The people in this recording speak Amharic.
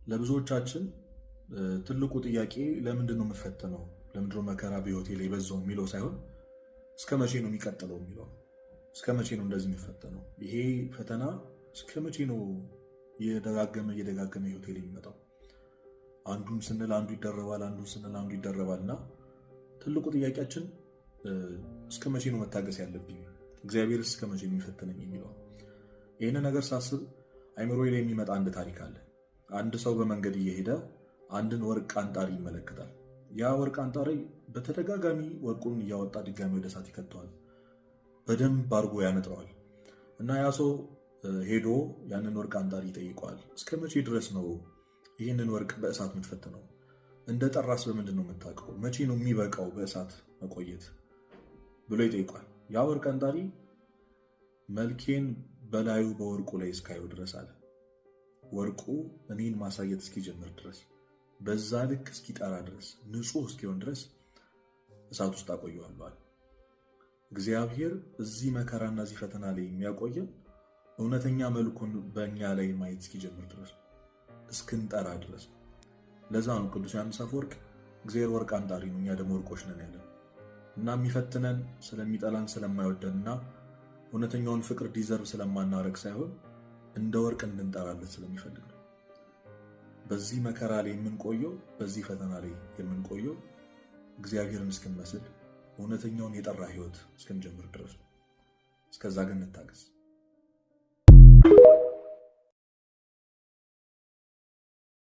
ለብዙዎቻችን ትልቁ ጥያቄ ለምንድን ነው የምፈተነው፣ ለምንድን ነው መከራ በሕይወቴ ላይ የበዛው የሚለው ሳይሆን እስከ መቼ ነው የሚቀጥለው የሚለው። እስከ መቼ ነው እንደዚህ የሚፈተነው? ይሄ ፈተና እስከ መቼ ነው እየደጋገመ እየደጋገመ ሕይወቴ ላይ የሚመጣው? አንዱን ስንል አንዱ ይደረባል፣ አንዱን ስንል አንዱ ይደረባል። እና ትልቁ ጥያቄያችን እስከ መቼ ነው መታገስ ያለብኝ፣ እግዚአብሔር እስከ መቼ ነው የሚፈትነኝ የሚለው። ይህንን ነገር ሳስብ አይምሮዬ ላይ የሚመጣ አንድ ታሪክ አለ። አንድ ሰው በመንገድ እየሄደ አንድን ወርቅ አንጣሪ ይመለከታል። ያ ወርቅ አንጣሪ በተደጋጋሚ ወርቁን እያወጣ ድጋሚ ወደ እሳት ይከተዋል፣ በደንብ አድርጎ ያነጥረዋል። እና ያ ሰው ሄዶ ያንን ወርቅ አንጣሪ ይጠይቀዋል። እስከ መቼ ድረስ ነው ይህንን ወርቅ በእሳት የምትፈትነው? እንደ ጠራስ በምንድን ነው የምታውቀው? መቼ ነው የሚበቃው በእሳት መቆየት ብሎ ይጠይቋል። ያ ወርቅ አንጣሪ መልኬን በላዩ በወርቁ ላይ እስካየው ድረስ አለ። ወርቁ እኔን ማሳየት እስኪጀምር ድረስ፣ በዛ ልክ እስኪጠራ ድረስ፣ ንጹህ እስኪሆን ድረስ እሳት ውስጥ አቆየዋለሁ አለ። እግዚአብሔር እዚህ መከራና እዚህ ፈተና ላይ የሚያቆየን እውነተኛ መልኩን በእኛ ላይ ማየት እስኪጀምር ድረስ፣ እስክንጠራ ድረስ። ለዛ ነው ቅዱስ ዮሐንስ አፈወርቅ እግዚአብሔር ወርቅ አንጣሪ ነው፣ እኛ ደግሞ ወርቆች ነን ያለን። እና የሚፈትነን ስለሚጠላን፣ ስለማይወደን እና እውነተኛውን ፍቅር deserve ስለማናረግ ሳይሆን እንደ ወርቅ እንድንጠራለት ስለሚፈልግ ነው። በዚህ መከራ ላይ የምንቆየው፣ በዚህ ፈተና ላይ የምንቆየው እግዚአብሔርን እስክንመስል፣ እውነተኛውን የጠራ ህይወት እስክንጀምር ድረስ ነው። እስከዛ ግን እንታገስ።